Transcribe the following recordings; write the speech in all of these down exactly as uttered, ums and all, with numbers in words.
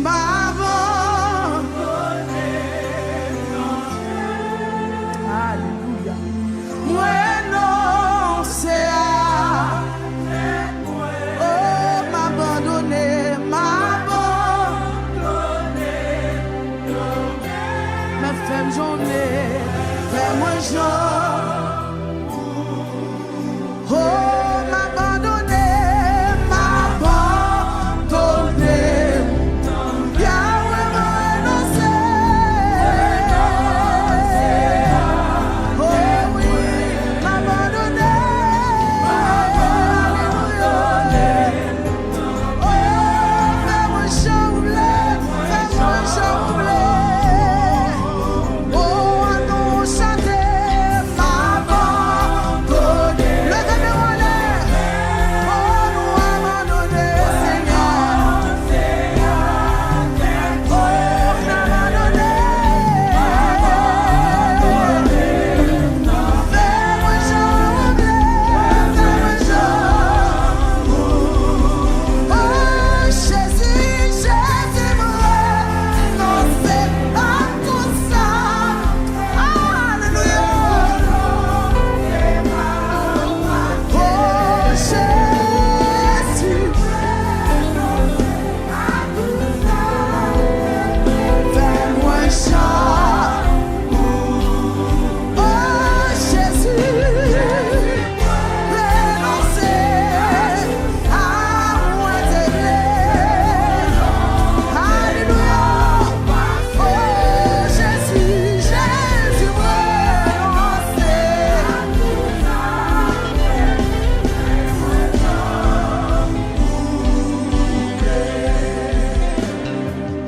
M abandone. Alelouya. M renonse a. Oh, m abandone, m abandone. Mèt fè m jan w vle, fè mwen jan. Oh, m abandone, m abandone. Yahweh, m renonse. Oh wi, m abandone. Alelouya. Oh, fè mwen jan w vle, fè mwen jan w vle. Oh, annou chante, m abandone. Leve men w anlè. Oh, nou abandone, Senyè. Oh, n abandone. Fè mwen jan w vle, fè mwen jan w vle. Oh, Jezi, Jezi, m renonse a tout sa. Alelouya. Oh, Jezi. Fè mwen jan ou. Oh, Jezi, renonse a mwen te vle. Alelouya. Oh, Jezi, Jezi, renonse.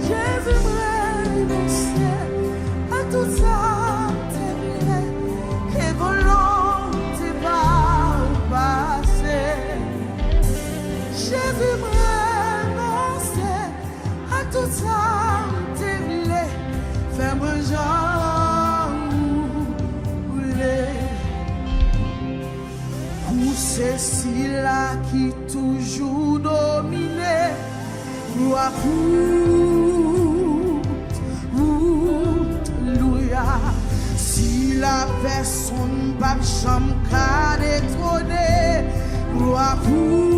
Jezi, mwen renonse a tout sa m te vle, ke volonte pa w pase. Jezi, mwen renonse a tout sa m te vle, fè mwen jan ou vle. Ou se sila ki toujou domine. Glwa pou ou, alelouya. Sila pèsonn p ap janm ka detwone. Glwa pou